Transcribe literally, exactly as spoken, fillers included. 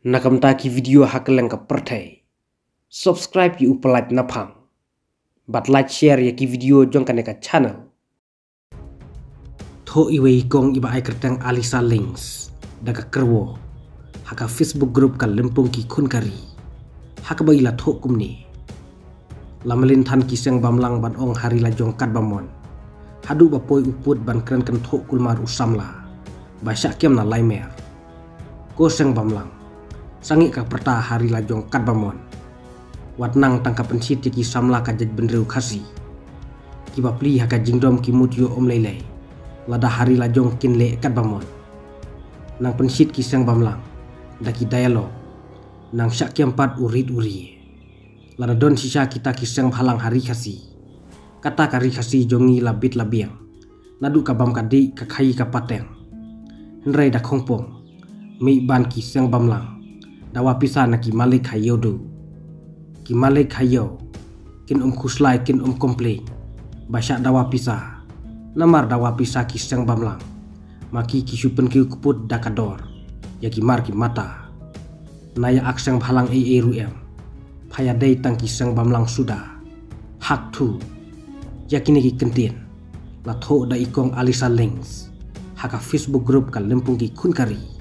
Na ka bynta ki video ha kylleng ka pyrthei, subscribe ïa u Pyllait Naphang bad like share ïa ki video jong kane ka channel. Thoh iwei i kong iba ai kyrteng Alisa Links da ka kyrwoh ha ka Facebook group ka Lympung ki Khun ka Ri, ha kaba i la thoh kumne: La mlien than ki seng bamlang ban ong ha ri la jong katba mon, haduh ba poi u pud ban kren kynthoh kulmar u samla ba shah kem na laimer. Ko seng bamlang, sangeh ka pyrta ha ri la jong katba mon. Wat nang tang ka pynshit ïa ki samla ka jaitbynriew Khasi. Kiba plie ha ka jingdom ki mut ïoh um lei lei lada ha ri la jong kin leh katba mon. Nang pynshit ki seng bamlang da ki dialogue, nang shah kem pat u rit u rie. Lada don shisha kita ki seng bhalang ha ri Khasi, kata ka ri Khasi jong ngi la bit la biang, naduh ka bam ka dih, ka khaii ka pateng. Hynrei da khongpong, mih ban ki seng bamlang, dawa pisa na ki malik ha ïew duh. Ki malik ha ïew kin um khuslai, kin um complain ba shah dawa pisa. Namar dawa pisa ki seng bamlang, ma ki ki shu pynkiew kput da ka dor ïa ki mar ki mata. Na ïa ak seng bhalang ei ei ruh em, pha ïadei tang ki seng bamlang suda. Hak thu. Ïa kine ki kyntien la thoh da i kong Alisa Links ha ka Facebook group ka Lympung ki Khun ka Ri.